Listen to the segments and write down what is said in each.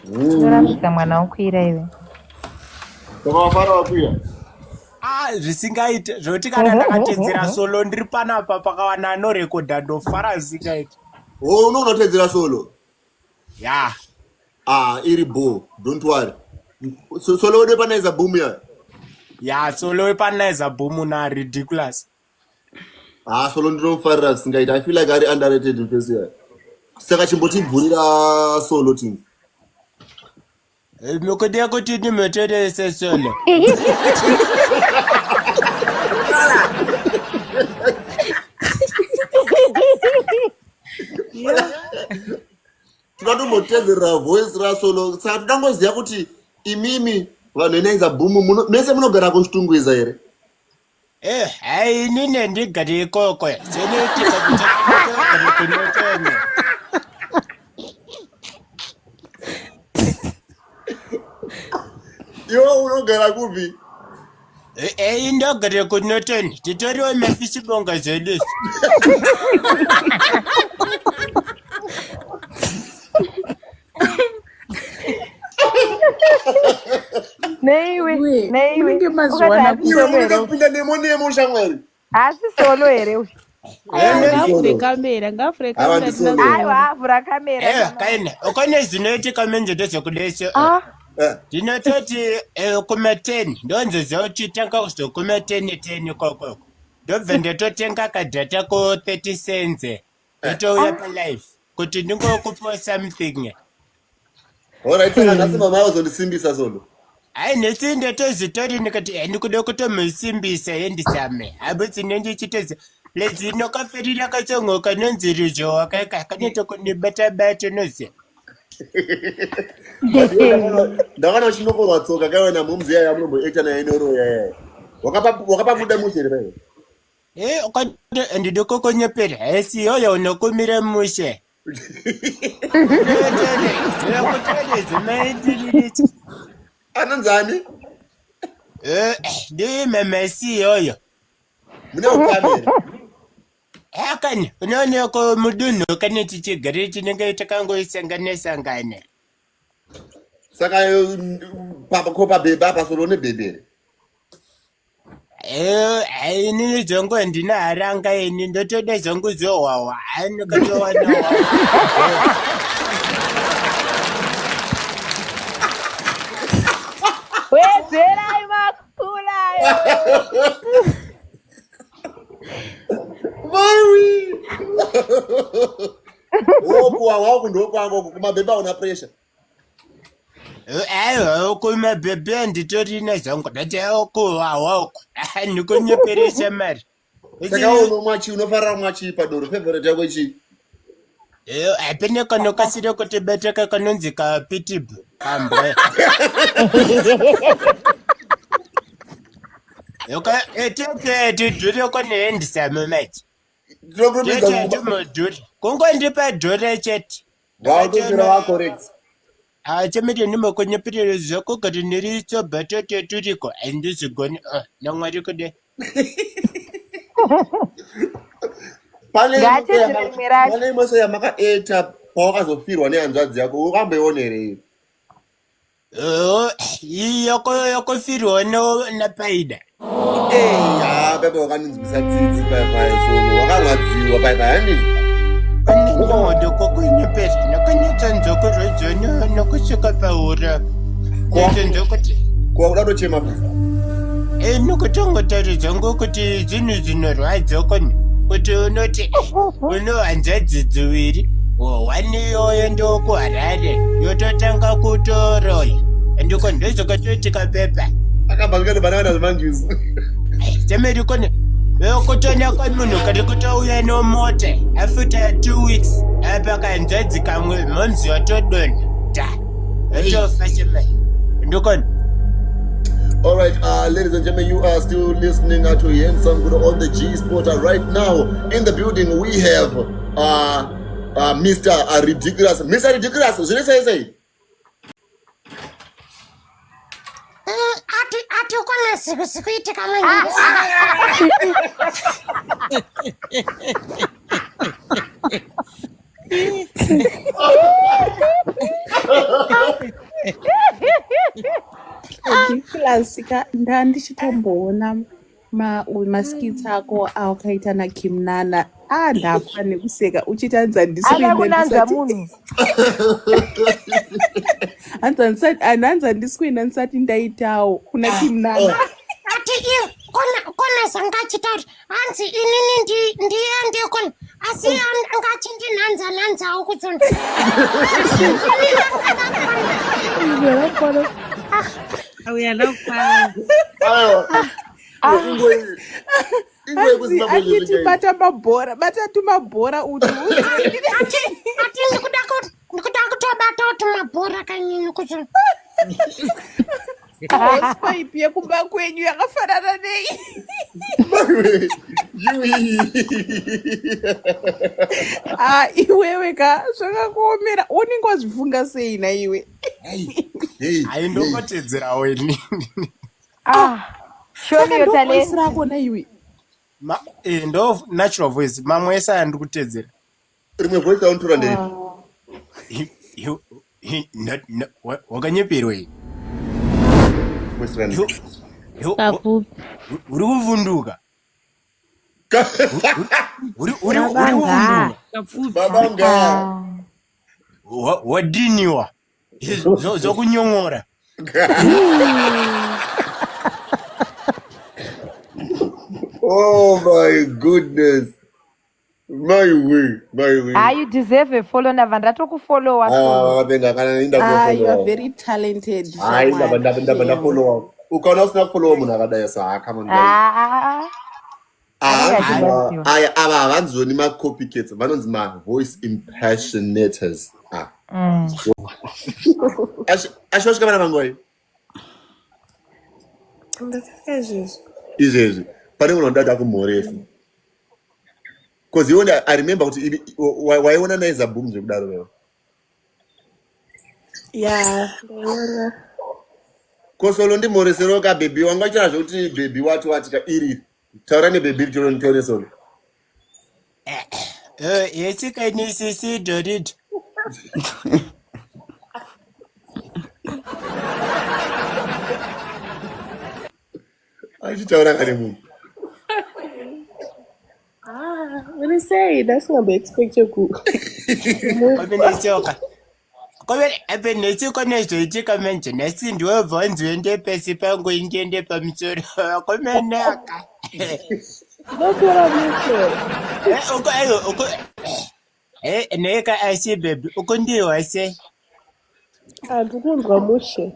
Unorambidza mwana wokwira iwe. Saka wafara wakwira? Ah, zvisingaite zvekuti kana ndakatedzera solo ndiri panapa pakawana anorekodha ndofara zvisingaite. Oh, unoona kutedzera solo? Ya. Ah, iri bho. Don't worry. So, solo wedu panaiza boom ya. Ya, solo wepanaiza boom na ridiculous. Ah, solo ndinomufarira zvisingaite. I feel like ari underrated mfesi ya. Saka chimbotibvurira solo team. Mukuda kuti ndimutorese solo. Tinotombotedzerera voice rasolo. Saka todangoziva kuti imimi vanhu venaiza boom mese munogara kuchitungwiza here? Eh, hai inini handigari ikoko. Zvinoitika kuti ndinogara kunotonya. Iwe unogara kupi? Eh, eh, ndogara kunotonya. Titoriwo mafishibonga zvedu. Neiwe, Iwe, neiwe. unenge Ukati mazviwana haasi Iwe solo unenge here uyu? kupinda nemo nemo shamwari. Haasi solo here uyu? Aiwa, Ngavhure ndisolo. kamera, ngavhure Aiwa, kamera ndisolo. tinazoona. Aiwa, avhura kamera Eh, kana. kaina. Ukone zvinoitika manje ndezvekudaiso. Ah, Eh, Ndinototi eh, kuma 10 ndonzoziva kuti tanga kuzokuma 10 10 ikokoko. Ndobva ndatotenga kadhata ko 30 cents. Ndotouya ah. palife kuti ndingokupa something. Alright, saka nhasi mama vazondisimbisa solo. Hayi nhasi ndatozitori ndikati eh, ndikuda kutomusimbisa yendisame habutsi nendichitozi lezino kaferira katsongo kanonzi ruzhowa kaika kanoita kundibata bata unoziva. But iwe ndakaona uchinokorwa tsoka kaiwe namomzi yaya munomboacta naye inoroya yaya. Wakapabuda mushe here paiwe? Eh, ukati ndidokokonyepera hesi yoyo unokumira mushe. Anonzani? Eh, ndimemesi iyoyo. Mune ukama here? Akani, unooneko mudunhu kane tichigare tinenge takangoisangana sangana. Saka papa ko pabhebhe apa solo une bhebhe here? Eh, inini zvangu handina haranga ini ndotoda zvangu zohwahwa ndikatowana hwahwa. Wedzerai makulayo. Mawi! Wokuwa waku ndokwangu uku kumabhebhe hauna pressure. Aiwa kumabhebhe handitorina zvangu ndati kuhwahwa uku ndikunyeperesa mari. Saka unomwa chii unofarira kumwa chii padoro favorite yako chii? Hapana kanokasira kutibata kanonzi kapitib kambwa. Tete tidhure kone manje. Tinokurumidza Tete timudhure. Kungondipa dhure chete. Wakutotora wa correct. Chemete ndimokunyepera zvako kuti ndiri tsoba tete turiko handizigoni namwari kude. Pane Ngatidzire rimwe racho. pane imwe so yamakaeta pawakazofirwa nehanzvadzi yako ukamboiona here iyo? Oh, yoko yokofirwa no napaida. Eh, ah, pepe wakaninzwisa tsitsi paya paya solo wakarwadziwa paya paya handini? Modo kokunyepera nakanyatsanzokorwedzo nokusvika paura. Ndokuti Ko wakuda kutochema futi? Nokutongotaridza ngokuti zvinhu zvinorwadza koni kuti unoti uno hanzvadzi dziwiri one iyoyo ndokuharare yototanga kutoroya ndiko ndozvakatoitika pepa Akabva zvikati bana zvemanjuzu. Semeri kone kutona kwemunhu kari kutouya nomota after 2 weeks apa kanzvadzi kamwe mhomzi yatodonha ta yotofa chemai ndikoni. All right, ladies and gentlemen, you are still listening to Handsome Good on the G Sport. Right now, in the building, we have Mr. Ridiculous. Mr. Ridiculous, zviri sei sei? Ati ati ukona zikuitika manje. Ridiculous ka ndandichitomboona maskits ako awakaita naKimnana. Ah, ndafa nekuseka uchiti hanzi handisi Ada kuenda kunanzva ndisati munhu. hanzi handisati hanzi handisi kuenda ndisati ndaitawo kuna Kimnana. Ati iyo kona zanga achitaura hanzi inini ndiende kona asi anga achindinanza nanzawo kuzonda. Aiwa. Ingwe Hanzi yekuZimbabwe achiti ndezvega bata mabhora, bata tumabhora utu. Ati ati ndikuda kutobata kuti mabhora kanyini kuzonda. Hosepipe yekumba kwenyu yakafanana nei? Yui. Ah, iwewe ka zvakakuomera unenge wazvifunga sei naiwe? Hey, hey, Hai hey. ndongotedzerawo ini. Ah, show Saka me your ndo voice talent. rako naiwe. Ndo natural voice mamwe ese aya ndiri kutedzera. Rimwe voice raunotora nderipi? Ah. Wakanyeperwa iyi. Voice rani? Kafupi. Uri kuvhunduka. Uri Babanga. kuvhunduka. Babanga. Ah. Wadhiniwa. Zvokunyong'ora. Oh my goodness. My way, my way. Ah, you deserve a follow ndabva ndatokufollowa Ah, solo. vakapenga kana inda Ah, you are kufollowa. very talented, Hayi ndabva shamwari. ndabva ndabva Shame. ndafollowa. Ukaona usina kufollowa munhu akadai so ah, come on guys. Ah, anenge Havanzi ma achirwadziwa. aya ava havanzoni ma-copycats, vanonzi ma-voice impersonators. Ah. Ashe wasvika vana vangoi Ndasaka izvezvi. Izvezvi pane munhu wandada kumhoresa. Cause iwe I remember kuti waiona Naiza Boom zvekudaro wewe. Ya, ndaiona. Kosolo ndimhoresero ka baby wanga uchitaura zvekuti baby wati wati ka iri. Taura nebaby tore tore solo. Yesika sisi Dorito. Achitaura kane munhu. Ah, uri sei? Ndasingamboexpecte ku. Kominesoka. Kome ape nesiko nezvoitika manje nhasi ndiwe bvonzi uende pasi pangu indiende pamusoro. Komenaka. Ndopera mushe. Uko ayo uko neka asi baby ukundiwa se. Ah, ndikunzwa mushe.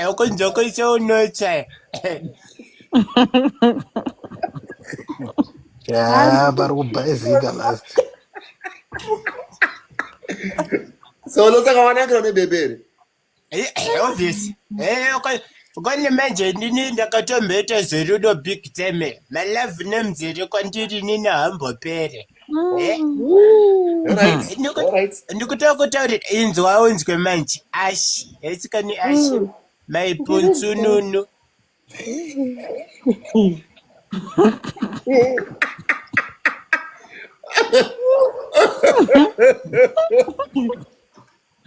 Ukunzwa se unotsva. Ya, pari kubhaizika last. Solo saka wanakira nebaby here. Obvious. Kone manje ndini ndakatomboita zverudo big time. My love names iri kwandiri nini hambopere. Alright. Alright. Ndikutokutaurira inzwa unzwe manje ashi esikani ashi maipunsununu.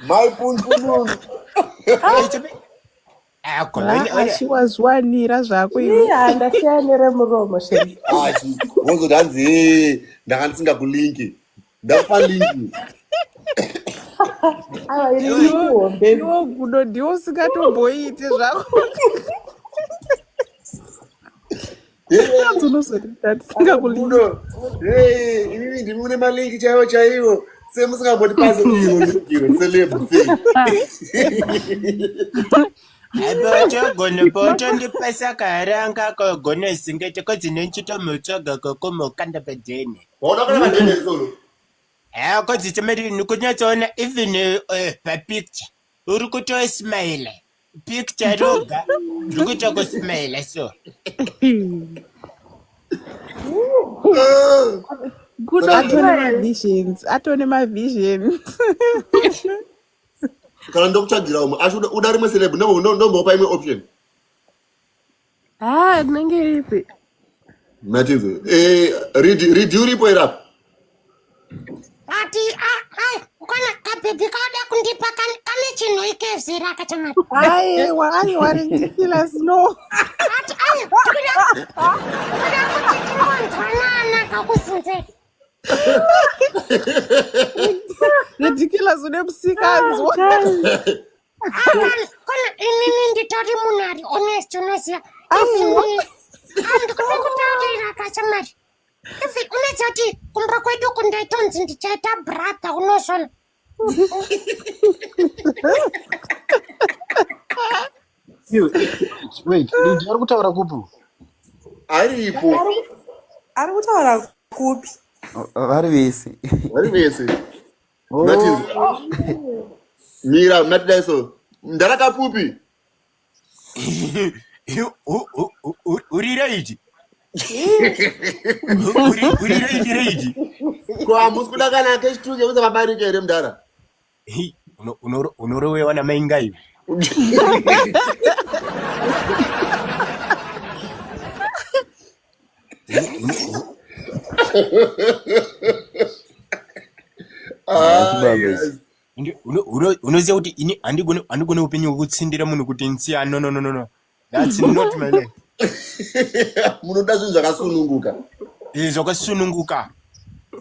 My punpununu. Achiwazwanira zvako iwe. Iya, ndasiya neremuromo shame. Achi. Wozoti hanzi hey, ndanga ndisingakulinki. Ndakupa linki. Aiwa, iri link hombe. Iwo gudo ndiwo usingatomboiti zvako. Hanzi unozoti ndatisingakuli. Gudo. Hey, imimi ndimi mune malinki chaiwo chaiwo. Semusingamboti pasi iro link iro celeb sei. Apo potondipasa kaharanga kagona singete kodzi nenchitomutsvaga kakomokanda pajene. Waona kana madhende solo. Kodzi chemeri nikunyatsoona even papicture uri kutosmaila picture roga uri kuita kusmaila so. Gudo atone mavisions, atone mavisions. Kana ndokutsvagira umwe asi uda rimwe celeb ndombopa imwe option. Ah, rinenge ripi? Matizo. Read uripo here apa? Ati ai kona Kabhebhi kauda kundipa kane chinhu ikezera akachamari. Aiwa, aiwa, ridiculous, no. Ati ayo tikuda kuda kuti tingonzwanana kakuzinzeri. Ridiculous une musikanzwa. Ah, kana inini nditori munhu ari honest unoziva. Aiwa. Andikuda kutaurira kachamari. If unoziva kuti kumba kwedu kundaitonzi ndichaita brother unozona. Iwe, wait, wait, Lindi ari kutaura kupi? Aripo. Ari kutaura kupi? Vari vese. Vari vese. Oh. That is Mira, matidai so. Ndarakapupi. Uri right. Uri right right. Ko hamusi kuda kana kechituke musa vabarike here mudhara? Unorowewa namainga iwe. Ah, yes. Unoziva kuti ini handigone upenyu hwekutsindira munhu kuti nsiya. No, no, no, no, no. That's not my life. Munoda zvinhu zvakasununguka. Eh, zvakasununguka.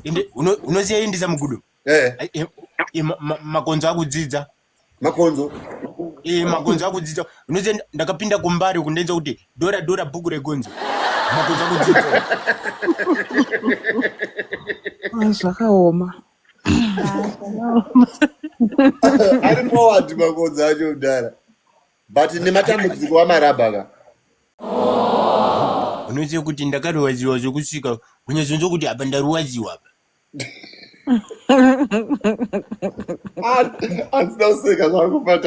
Ende unoziva indisa mugudo. Eh. Makonzo akudzidza. Makonzo. Eh, makonzo akudzidza. Unoziva ndakapinda kumbari kundenza kuti dora dora bhuku regonzo. Makonzo akudzidza. Ah, zvakaoma. Ari forward makonzo acho mudhara. But nematambudziko amarabha ka. Unoziva kuti ndakaruwadziwa zvekusvika unyazonzwa kuti apa ndaruwadziwa apa. Handina kuseka zvangu but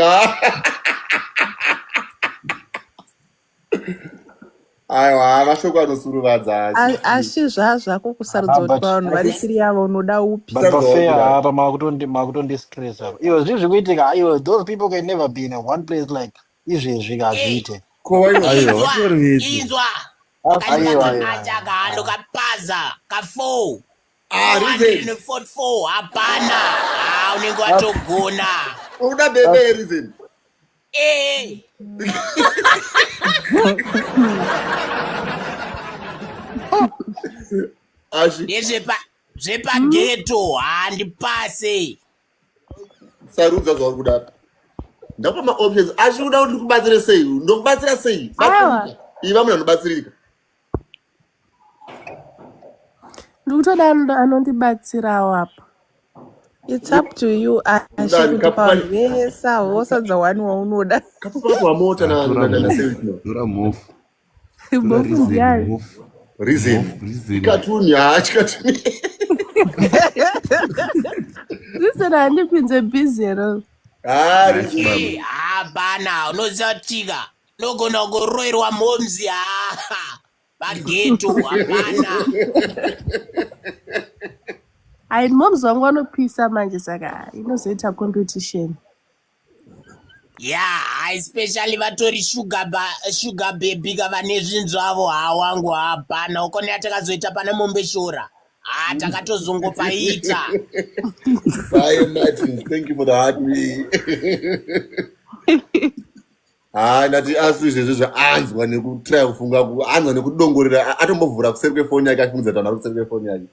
aiwa, mashoko anosuruvadza. Asi zvazvako kusarudza Ah, kuti but pavanhu vari tiri avo unoda upi. But pafair apa makutondistress apa. Iwe zviri zvikuitika, iwe those people can never be in a one place like izvezvi hazviite. Ko Aiwa, Inzwa, vatori vese. inzwa. Aiwa, aiwa. Kacha kahando kapaza ka4. Ah, reason. 144 hapana. Ah, unenge watogona. Unoda bebe reason. Eh. Ashi. Ndezvepa zvepageto handipase. Sarudza zvauri kuda. Ndakupa maoptions. Ashi uda kuti ndikubatsire sei? Ndokubatsira sei? Aiwa. Batsirika. Iva munhu anobatsirika. Ndikutoda anondibatsirawo apa. It's up to you, Ashe, Ndani, kuti pavanhu vese avo wosadza one waunoda. Kapupa kapuwa mota na Tora na na mhofu. Selfie. Tora mhofu. Tora Mhofu reason ndiani? mhofu. Reason. Mhofu reason. Cartoon ya, cartoon. Reason handipinze busy here. Ah, Nice reason. baba. Eh, hapana unoziva tika unogona kuroerwa momzi ha pageto hapana. Hai, moms vangu vanopisa manje saka inozoita competition. Ya, especially vatori sugar, sugar baby ka vane zvinhu zvavo hawangu hapana ukone yatakazoita pana mombe shora ha takatozongopaita. Bye, Martins. Thank you for the heart me. Ah, ndati asu izvezvi zvaanzwa nekutry kufunga anzwa nekudongorera atombovhura kuseri kwefoni yake achifungidza kuti vanhu vari kuseri kwefoni yake.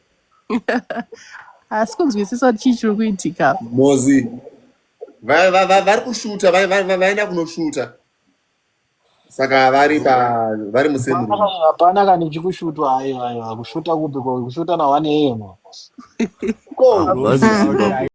Asi kunzwisisa kuti chii chiri kuitika. Mozi vari kushuta vaenda kunoshuta saka vari pa vari musame room. Hapana kana ichikushutwa. Aiwa, aiwa, kushuta kupi? Ko kushuta na 1 am? Ko Vazi Zimbabwe.